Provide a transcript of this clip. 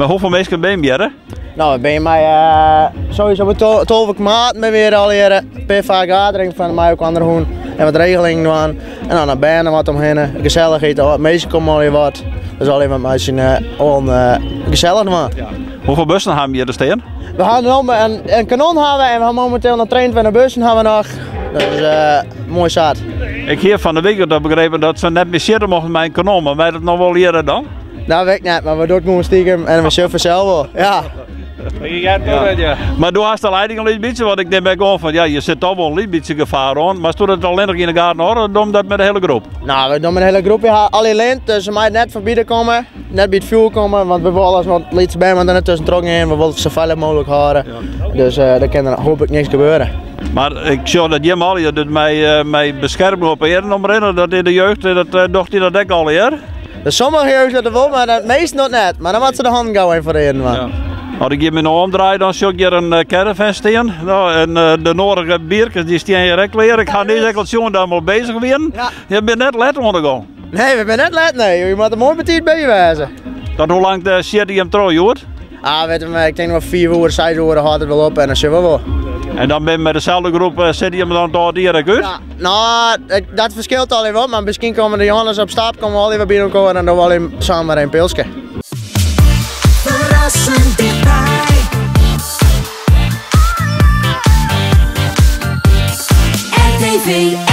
Mar hoefolle minsken binne hjir? No, we binne mei sowieso mei 12 maten binne we hjir allegearre. In pear fergaderingen fan mei elkoar hûn en wat regelingen dwaan. En dan de bern wat omhinne, gesellichheid, oh, minsken komme allegear wat. Dus allegear wat mei syn allen gesellich dwaan. Ja. Hoefolle bussen ha we hjir te stean? We ha no in kanon ha we en we ha mominteel noch 23 bussen ha we noch. Dus moai sat. Ik hie fan de wike dat begrepen dat se net mear sjitte mochten mei in kanon, mar mei dat noch wol hjir dan? Nou, weet ik net, mar we dogge it gewoan stiekem en we sjogge fansels wol. Ja. Ja. Mar do hast de leiding al in bytsje, want ik nim ek oan fan ja, je sit toch wol in lyts bytsje gefaar oan. Mar stoe dat allinnich yn de gaten hâlde, of dogge dat mei de hiele groep? Nou, we dogge mei de hiele groep. We ha alle lint, dus se mei net foarby te kommen, net by it fjoer komme, want we wolle as wat lytse bern want der net tusken troch gean. We wolle it sa feilich mooglik hâlde. Dus uh, der kin der hooplik niks gebeure. Mar ik sjoch dat jim allegear dus mei, mei beskerming op 'e earen omrinne, dat is de jeugd, dat uh, docht dy dat ek allegear? De sommige jeugd dat wol, mar de meesten noch net. Mar dan moatte se de hannen gau even foar de earen dwaan. Ja. As ik hjir my no omdraai, dan sjoch ik hjir in eh, caravan stean. No, en eh, de nodige bierkes dy stean hjir ek klear. Ik ha niis ek al sjoen dat we al bezich wienen. Ja. Je binne net let oan de gong. Nee, we binne net let, nee. Je moatte moai betiid by wêze. Dat hoe lang eh, sjit jim troch, hjoed? Ah, weet je, ik tink noch 4 oere, 6 oere hâldt it wol op en dan sjogge we wol. En dan binne mei deselde groep eh, sit jim dan tot hjir ek út? Ja, no, dat ferskilt al wat, mar miskien komme de Johannes op stap, komme we al by elkoar en dan dogge we al samen in pilske. Verrassend dichtbij. RTV.